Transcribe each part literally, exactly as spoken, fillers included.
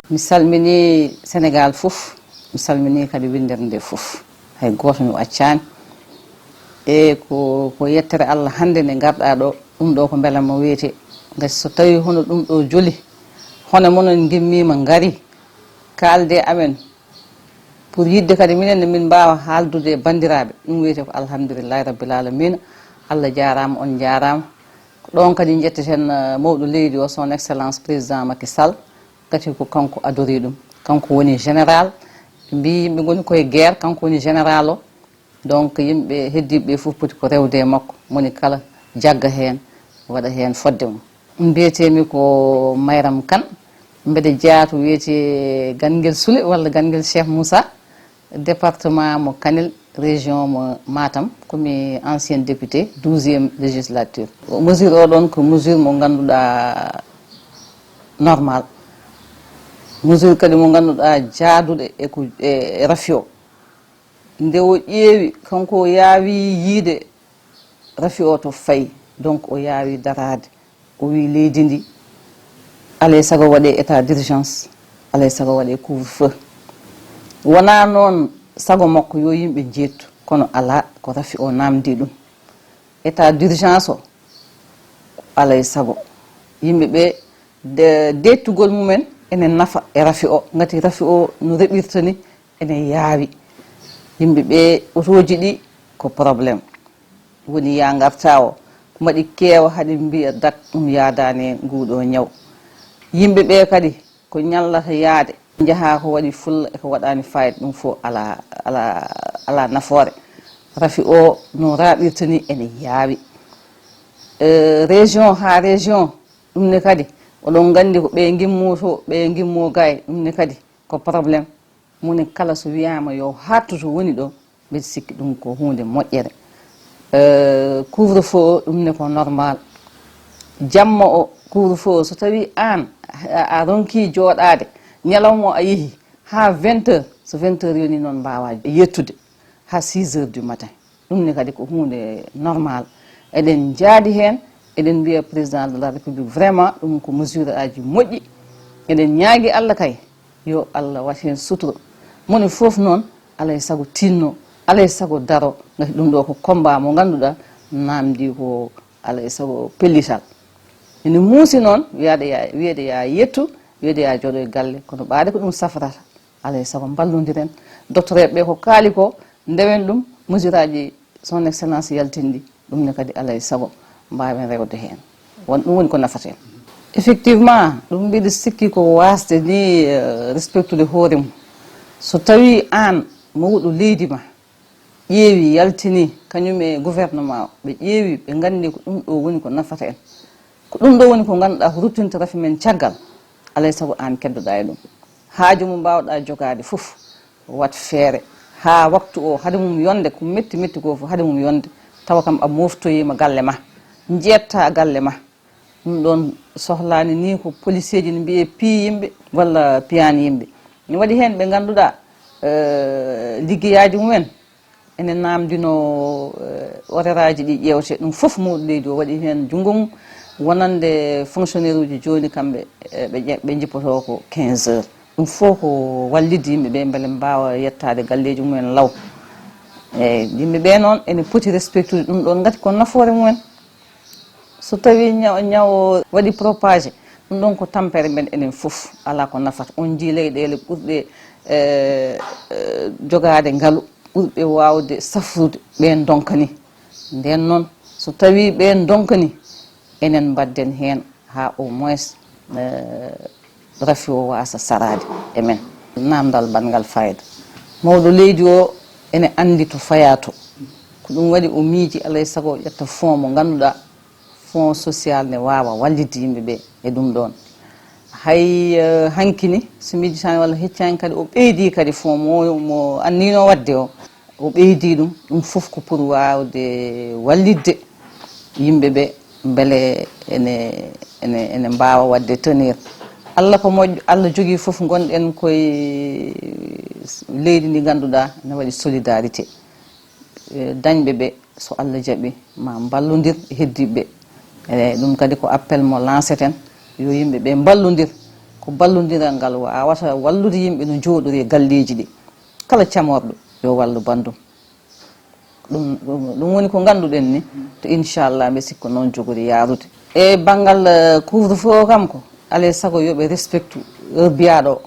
Mi salmini Senegal fof, mi salmini kadi winndere nde fof. Hay gooto mi accaani. E ko, ko yettere Allah hannde nde ngarɗaa ɗo, ɗum ɗo ko mbelamma wiyetee. Ngati so tawii hono ɗum ɗo joli, hono monon ngimmiima ngari, kaalde amen, pour yiɗde kadi minen ne min mbaawa haaldude e banndiraaɓe. Ɗum wiyetee ko alhamdulillahi rabbil alamina. Allah jaaraama, on njaaraama. Ko ɗoon kadi njetteten, eh, mawɗo leydi o, son excellence président Macky Sall. Ngati ko kanko adori ɗum. Kanko woni général. Ɓe mbii yimɓe ngoni koye guerre, kanko woni général o. Donc yimɓe heddiiɓe ɓe fof poti ko rewde e makko. Moni kala jagga heen, waɗa heen fodde mum. Mbiyetee-mi ko Mayram Kan. Mbeɗa jeyaa to wiyetee Ganngel Sule walla Ganngel Cheikh Moussa, département mo Kanel, région mo Matam. Ko mi ancien député douzième législature. Mesure o ɗoon ko mesure mo ngannduɗaa normal. Mesure kadi mo ngannduɗaa jaaduɗe e ko, e, e rafi o. Nde o ƴeewi, kanko o yaawi yiide rafi o to fayi. Donc o yaawi daraade. O wii leydi ndi, alay sago waɗee état d'urgence, alay sago waɗee couvre-feu. Wonaa noon sago makko yo yimɓe njeettu, kono alaa, ko rafi o naamndii ɗum. État d'urgence o, alay sago yimɓe ɓe, de-, deettugol mumen ene nafa e rafi o, ngati rafi o no reɓirta ni ene yaawi. Yimɓe ɓe, otooji ɗi ko problème. Woni yaa ngartaa o, mbaɗi keewa haɗi mbiya dak ɗum yaadaani e nguuɗo ñaw. Yimɓe ɓe kadi ko ñallata yaade, njahaa ko waɗi fulla e ko waɗaani faayida, ɗum fof alaa, alaa, alaa nafoore. Rafi o no raaɓirta ni ene yaawi. Eh, région haa région, ɗum ne kadi, oɗon nganndi ko ɓe ngimmoo to, ɓe ngimmoo gaay, ɗum ne kadi ko problème. Moni kala so wiyaama yo haattu to woni ɗo, mbeɗa sikki ɗum ko huunde moƴƴere. Eh, couvre-feu o, ɗum ne ko normal. Jamma o, couvre-feu o, so tawii aan a, a ronkii jooɗaade, ñalawma o a yehi haa vingt heures, so vingt heures yoni noon mbaawaa yettude haa six heures du matin. Ɗum ne kadi ko huunde normal. Eɗen njaadi heen, eɗen mbiya président de la République vraiment ɗum ko mesure aji moƴƴi. Eɗen ñaagi Allah kay, yo Allah wat heen sutura. Moni fof noon, alay sago tinno, alay sago daro, ngati ɗum ɗo ko combat mo ngannduɗaa naamndii ko alay sago pellital. Ene muusi noon, wiyaade ya, wiyeede ya yettu, wiyeede ya jooɗo e galle, kono ɓaade ko ɗum safrata. Alay sago mballondiren. Docteur ɓe ko kaali ko, ndewen ɗum, mesure aji son excellence yaltinɗi, ɗum ne kadi alay sago mbaawen rewde heen. Won ɗum woni ko nafata en. Effectivement, ɗum mbiɗa sikki ko waasde ni, eh, respectude hoore mum. So tawii aan mawɗo leydi ma ƴeewi, yaltini, kañum e gouvernement o, ɓe ƴeewi, ɓe nganndi ko ɗum ɗo woni ko nafata en. Ko ɗum ɗo woni ko ngannduɗaa ko ruttinta rafi men caggal, alay sago aan keddoɗaa e ɗum. Haaju mo mbaawɗaa jogaade fof, wat feere haa waktu o, hade mum yonde, ko metti metti ko fof, hade mum yonde, tawa kam a moftoyiima galle ma, njettaa galle ma. Ɗum ɗoon sohlaani ni ko policeeji ne mbiyee pii yimɓe walla piyaani yimɓe. Ne waɗi heen ɓe ngannduɗaa, eh, liggeyaaji mumen ene naamndinoo, eh, horaire aji ɗi ƴeewte. Ɗum fof mawɗo leydi o waɗi heen junngo mum, wonande fonctionnaire uji jooni kamɓe, eh, ɓe ƴe-, ɓe njippotoo ko quinze heures. Ɗum fof ko wallitde yimɓe ɓe mbele mbaawa yettaade galleeji mumen law. Eeyi, yimɓe ɓe noon ene poti respectude ɗum ɗoon, ngati ko nafoore mumen. So tawii ñaw, ñaw o waɗi propagé, ɗum ɗoon ko tampere men enen fof, alaa ko nafata. On njii leyɗeele ɓurɗe, eh, eh, jogaade ngalu, ɓurɓe waawde safrude, ɓeen ndonkanii. Ndeen noon, so tawii ɓeen ndonkanii, enen mbaɗden heen haa au moins, eh, rafi o waasa saraade e men. Naamndal baɗngal fayida. Mawɗo leydi o ene anndi to fayaa to. Ko ɗum waɗi o miiji alay sago o ƴetta fonds mo ngannduɗaa, fonds social ne waawa wallitde yimɓe ɓe e ɗum ɗoon. Hay, eh, hanki ni, so miijitaani walla heccaani kadi, o ɓeydi kadi fonds mo, mo anniino waɗde o. O ɓeydi ɗum, ɗum fof ko pour waawde wallitde yimɓe ɓe, mbele ene, ene, ene mbaawa waɗde tenir. Allah ko moƴƴo, Allah jogii fof, ngonɗen koye leydi ndi ngannduɗaa ene waɗi solidarité. Eh, dañɓe ɓe, so Allah jaɓi, ma mballondir e heddiiɓe ɓe. E ɗum kadi ko appel mo lanceten, yo yimɓe ɓe mballondir. Ko ballondiral ngal waawata wallude yimɓe no njooɗori e galleeji ɗi. Kala camorɗo yo wallu banndum. Ɗum, ɗum, ɗum woni ko ngannduɗen ni, to inchallah mbiɗa sikko noon jogori yaarude. E banngal, eh, couvre-feu o kam ko, alaa e sago yo ɓe respectu heure mbiyaaɗo o.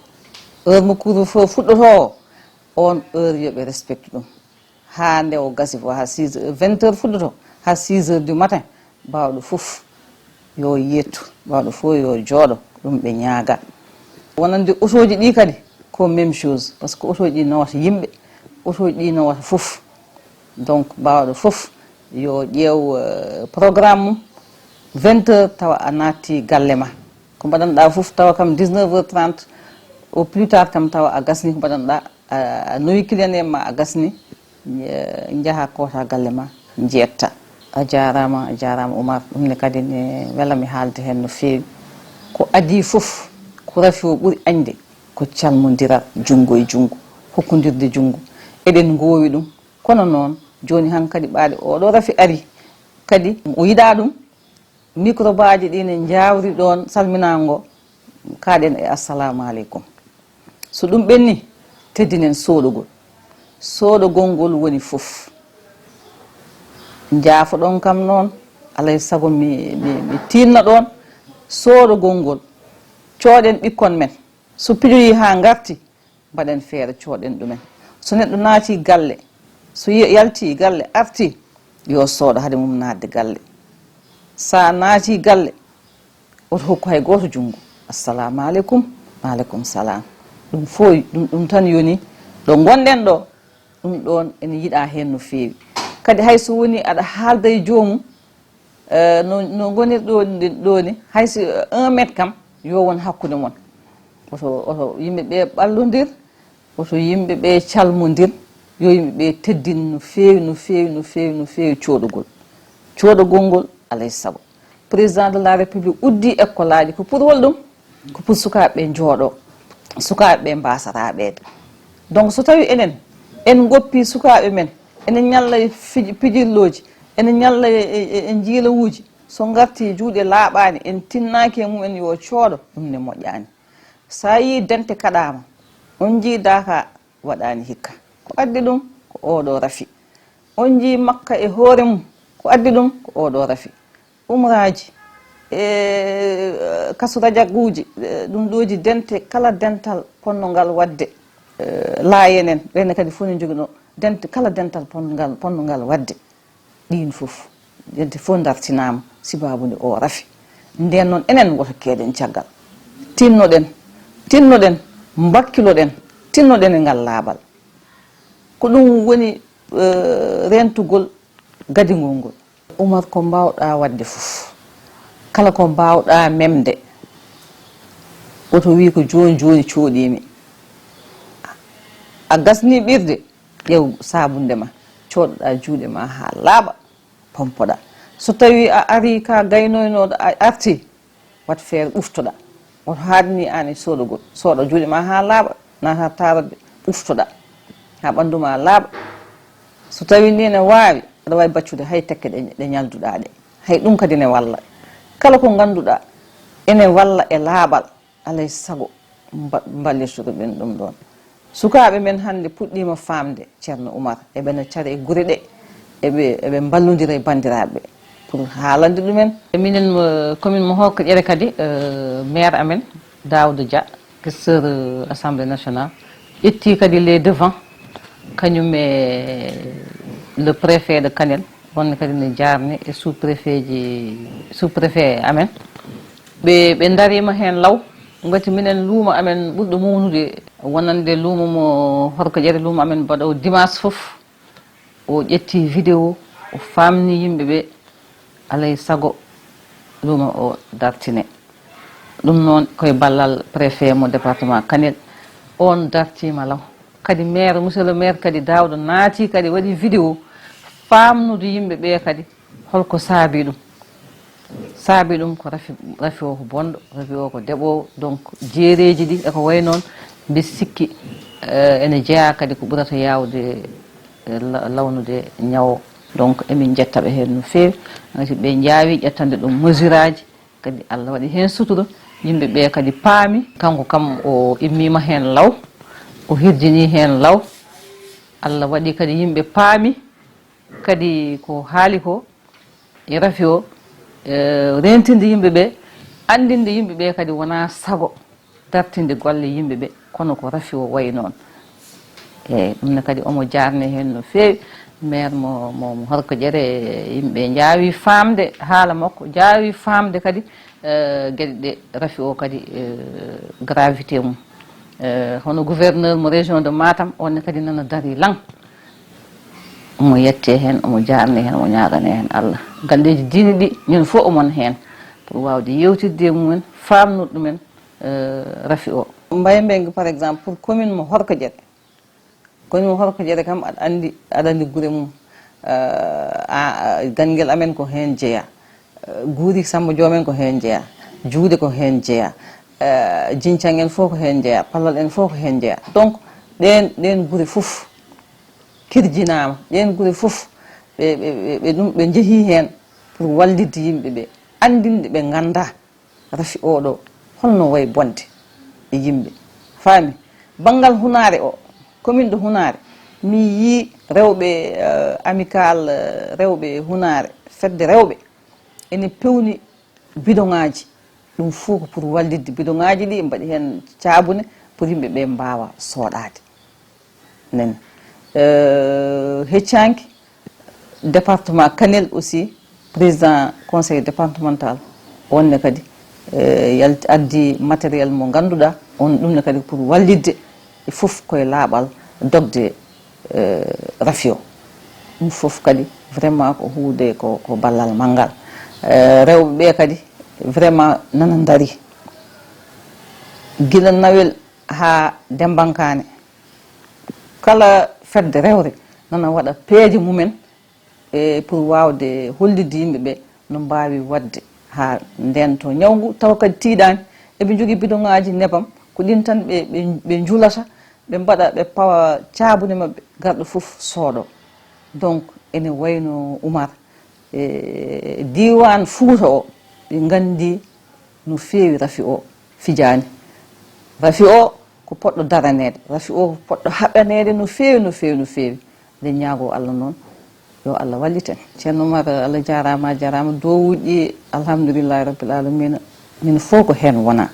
Heure mo couvre-feu fuɗɗotoo o, on heure yo ɓe respectu ɗum. Haa nde o gasi fof, haa six heures, vingt heures fuɗɗoto, haa six heures du matin, baawɗo fof yo yettu, baawɗo fof yo jooɗo, ɗum ɓe ñaaga. Wonande otooji ɗi kadi, ko même chose, parce que otooji ɗi nawata yimɓe, otooji ɗi nawata fof. Donc, baawɗo fof yo ƴeew, euh, programme mum, vingt heures tawa a naatti galle ma. Ko mbaɗanɗa fof tawa kam dix-neuf heures trente, au plus tard kam tawa a gasni ko mbaɗanɗa, a, a nowi client en ma a gasni, eh, njaha koota galle ma, njetta. A jaaraama, a jaaraama Oumar. Ɗum ne kadi ne wela mi haalde heen no feewi. Ko adii fof, ko rafi o ɓuri añde, ko calmondiral junngo e junngo, hokkondirde junngo. Eɗen ngoowi ɗum. Kono noon, jooni hankadi ɓaade oɗo rafi ari, kadi o yiɗaa ɗum, mikrobaaji ɗi ne njaawri ɗoon salminaango, kaaɗen e assalaamu aleykum. So ɗum ɓenni, teddinen sooɗogol. Sooɗogol ngol woni fof. Njaafoɗon kam noon, alaa e sago mi, mi, mi tiinno ɗoon. Sooɗogol ngol, cooɗen ɓikkon men. So pijoyii haa ngarti, mbaɗen feere cooɗen ɗumen. So neɗɗo naati galle, so ye-, yalti galle, arti, yo sooɗo hade mum naatde galle. So a naati galle, oto hokku hay gooto junngo. Assalamu aleykum, maaleykum salam. Ɗum fof, ɗum, ɗum tan yoni ɗo ngonɗen ɗo, ɗum ɗoon ene yiɗaa heen no feewi. Kadi hay so woni aɗa haalda e joomum, eh, no, no ngonir ɗo, ɗo ni, hay so, eh, un mètre kam, yo won hakkunde mon. Oto, oto yimɓe ɓe ɓallondir, oto yimɓe ɓe calmondir, yo yimɓe ɓe teddin no feewi, no feewi, no feewi, no feewi cooɗogol. Cooɗogol ngol, alay sago. Président de la République uddi école aji ko pour hol ɗum? Ko pour sukaaɓe ɓe njooɗo, sukaaɓe ɓe mbaasa raaɓeede. Donc so tawi enen, en ngoppi sukaaɓe men, ene ñalla e fij-, pijirlooji, ene ñalla e, e, e njiilawuuji, so ngarti juuɗe laaɓaani, en tinnaaki e mumen yo cooɗo, ɗum ne moƴƴaani. So a yii dente kaɗaama, on njii daaka waɗaani hikka. Ko addi ɗum? Ko oɗo rafi. On njii makka e hoore mum, ko addi ɗum? Ko oɗo rafi. Umraaji, e, kasu rajabuuji, e, ɗum ɗooji dente, kala dental ponnongal waɗde, e, laayenen, ɓenne kadi fof ne njoginoo dente, kala dental ponngal, ponnongal waɗde. Ɗiin fof, dente fof dartinaama, sibaabu nde o rafi. Ndeen noon, enen woto keeden caggal. Tinnoɗen, tinnoɗen, mbakkiloɗen, tinnoɗen e ngal laaɓal. Ko ɗum woni, eh, reentugol gadingol ngol. Umar, ko mbaawɗaa waɗde fof, kala ko mbaawɗaa memde, woto wii ko jooni jooni cooɗiimi. A gasnii ɓirde, ƴeew saabunde ma, cooɗoɗaa juuɗe ma haa laaɓa, pompoɗaa. So tawii a arii ka gaynoynooɗo, a artii, wat feere ɓuftoɗaa. Woto haaɗni aan e sooɗogol. Sooɗa juuɗe ma haa laaɓa, naata taarorde, ɓuftoɗaa haa ɓanndu ma laaɓa. So tawii ni ene waawi, aɗa waawi baccude hay tekke ɗe, ɗe ñalduɗaa ɗe. Hay ɗum kadi ne walla. Kala ko ngannduɗaa ene walla e laaɓal, alay sago mba-, mballitoɗen ɗum ɗoon. Sukaaɓe men hannde puɗɗiima faamde Ceerno Umar, eɓe no cara e gure ɗe, eɓe, eɓe mballondira e banndiraaɓe pour haalande ɗumen. Minen, eh, commune mo Horko Ƴere kadi, eh, maire amen, Daouda Dia, questeur, eh, Assemblée nationale, ƴetti kadi les devants, kañum e le préfet de Kanel, wonde kadi ne jaarni e sous-préfet ji, sous-préfet amen. Ɓe, ɓe ndariima heen law, ngati minen luumo amen ɓurɗo mawnude wonande luumo mo Horko Ƴere, luumo amen mbaɗo dimanche fof. O ƴetti vidéo, o faamni yimɓe ɓe, alay sago luumo o dartine. Ɗum noon koye ballal préfet mo département Kanel, oon dartiima law. Kadi maire, monsieur le maire kadi Daouda naati kadi waɗi vidéo faamnude yimɓe ɓe kadi holko saabi ɗum. Saabi ɗum ko rafi, rafi o ko bonɗo, rafi o ko deɓoowo, donc jeereeji ɗi e ko wayi noon, mbi sikki, eh, ene jeyaa kadi ko ɓurata yaawde, eh, la-, lawnude ñaw o. Donc emin njetta ɓe heen no feewi, ngati ɓe njaawi ƴettande ɗum mesure aji, kadi Allah waɗi heen sutura, Yimɓe ɓe kadi paami, kanko kam o immiima heen law, o hirjinii heen law. Allah waɗi kadi yimɓe paami kadi ko haali ko e rafi o, eh, reentinde yimɓe ɓe, anndinde yimɓe ɓe kadi wonaa sago dartinde golle yimɓe ɓe, kono ko rafi o wayi noon. Eeyi, ɗum ne kadi omo jaarnee heen no feewi. Maire mo, mo, mo Horko Ƴere, yimɓe njaawi faamde haala makko, njaawi faamde kadi, eh, geɗe ɗe rafi o kadi, eh, gravité mum. Eh, hono gouverneur mo région de Matam, on ne kadi nana darii laŋ. Omo yettee heen, omo jaarnee heen, omo ñaaganee heen Allah. Galleeji diine ɗi, ñande fof omon heen pour waawde yeewtidde e mumen, faamnude ɗumen, eh, rafi o. Mbaye Mbengue, par exemple, pour commune mo Horko Ƴere, commune mo Horko Ƴere kam, aɗa anndi, aɗa anndi gure mum. Eh, a, a, Ganngel amen ko heen jeyaa. Eh, Guuri Sammba Joom en ko heen jeyaa. Juude ko heen jeyaa. Eh, Jiñcang en fof ko heen jeyaa. Pallal en fof ko heen jeyaa. Donc, ɗeen, ɗeen gure fof kirjinaama. Ɗeen gure fof ɓe, ɓe, ɓe, ɓe ɗum, ɓe njehii heen pour wallitde yimɓe ɓe, anndinde ɓe nganndaa rafi oɗo holno wayi bonde e yimɓe. Faami? Banngal hunaare o, commune de Hunaare, mi yii rewɓe, eh, amical, eh, rewɓe Hunaare, fedde rewɓe, ene pewni bidoŋaaji. Ɗum fof ko pour wallitde bidoŋaaji ɗi, mbaɗi heen caabune pour yimɓe ɓe mbaawa sooɗaade. Nen, eh, heccaanki département Kanel aussi, président conseil départemental, on ne kadi, eh, yalti, addi matériel mo ngannduɗaa, on ɗum ne kadi pour wallitde e fof koye laaɓal dogde, eh, rafi o. Ɗum fof kadi vraiment ko huude ko, ko ballal manngal. Eh, rewɓe ɓe kadi vraiment nana ndarii. Gila Nawel haa Dembankaane, kala fedde rewre nana waɗa peeje mumen e pour waawde hollitde yimɓe ɓe no mbaawi waɗde haa ndeento ñaw ngu, tawa kadi tiiɗaani. Eɓe njogii bidoŋaaji nebam, ko ɗiin tan ɓe, ɓe, ɓe njulata, ɓe mbaɗa, ɓe pawa caabune maɓɓe, garɗo fof soodo. Donc, ene wayno Umar, e diiwaan Fuuta o, ɓe nganndi no feewi rafi o fijaani. Rafi o ko poɗɗo daraneede, rafi o ko poɗɗo haɓaneede no feewi, no feewi, no feewi. Eɗen ñaagoo Allah noon, yo Allah wallit en. Ceerno Umar, Allah jaaraama, a jaaraama. Duwawuuji ɗi, alhamdulillahi rabbil alamina, min fof ko heen wona.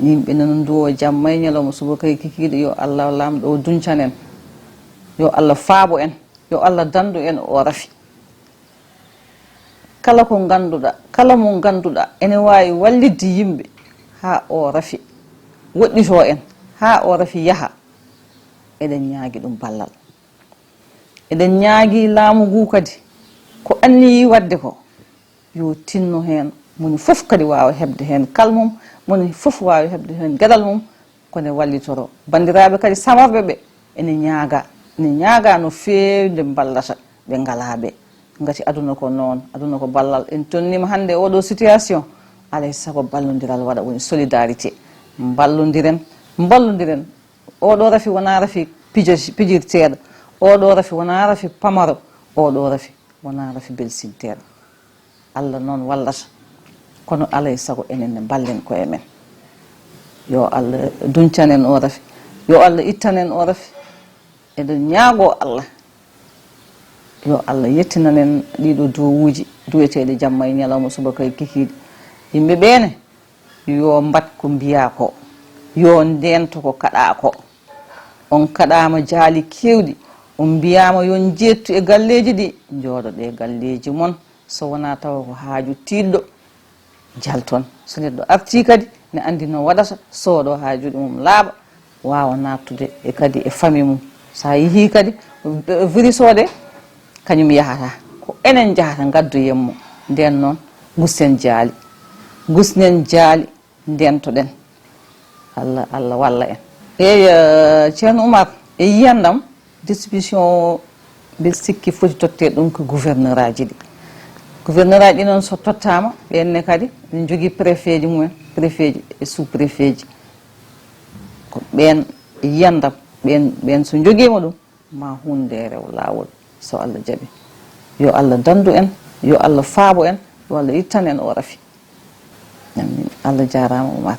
Yimɓe nana nduwo jamma e ñalawma, subaka e kikiiɗe, yo Allah Laamɗo o duncan en. Yo Allah faabo en. Yo Allah danndu en o rafi. Kala ko ngannduɗaa, kala mo ngannduɗaa ene waawi wallitde yimɓe haa o rafi woɗɗitoo en, haa o rafi yaha, eɗen ñaagi ɗum ballal. Eɗen ñaagi laamu ngu kadi, ko anniyii waɗde ko, yo tinno heen, moni fof kadi waawa heɓde heen kal mum, moni fof waawa heɓde heen geɗal mum, ko nde wallitoro. Banndiraaɓe kadi samarɓe ɓe ene ñaaga, ene ñaaga no feewi nde mballata ɓe ngalaa ɓe. Ngati aduna ko noon, aduna ko ballal. En tonniima hannde e oɗo situation, alay sago ballondiral waɗa, woni solidarité. Mballondiren, mballondiren. Oɗo rafi wonaa rafi pijo-, pijirteeɗo, oɗo rafi wonaa rafi pamaro, oɗo rafi wonaa rafi belsinteeɗo. Allah noon wallata, kono alay sago enen ne mballen koye men. Yo Allah duncan en o rafi, yo Allah ittan en o rafi. Eɗen ñaagoo Allah, yo Allah yettinan en ɗiɗo duwawuuji duweteeɗi jamma e ñalawma, subaka e kikiiɗe. Yimɓe ɓeene, yo mbaɗ ko mbiyaa ko, yo ndeento ko kaɗaa ko. On kaɗaama jaali keewɗi, on mbiyaama yo njeettu e galleeji ɗi, njooɗoɗee galleeji mon, so wonaa tawa ko haaju tiiɗɗo, jalton. So neɗɗo artii kadi, ne anndi no waɗata, soodo haa juuɗe mum laaɓa, waawa naattude e kadi e famille mum. So a yehii kadi, virus o de, kañum yahata. Ko enen njahata, ngaddoyen mo. Ndeen noon, ngusten jaali. Ngusnen jaali, ndeentoɗen. Allah, Allah walla en. Eeyi, eh, Ceerno Umar, e yiyandam, distribution o, mbiɗa sikki foti tottee ɗum ko gouverneur aji ɗi. Gouverneur aji ɗi noon so tottaama, ɓeen ne kadi ene njogii préfet ji mumen, préfet ji e sous-préfet ji. Ko ɓeen e yiyandam, ɓeen, ɓeen so njogiima ɗum, ma huunde nde rewa laawol, so Allah jaɓi. Yo Allah danndu en, yo Allah faabo en, yo Allah ittan en o rafi. Amiin. Allah jaaraama, Oumar.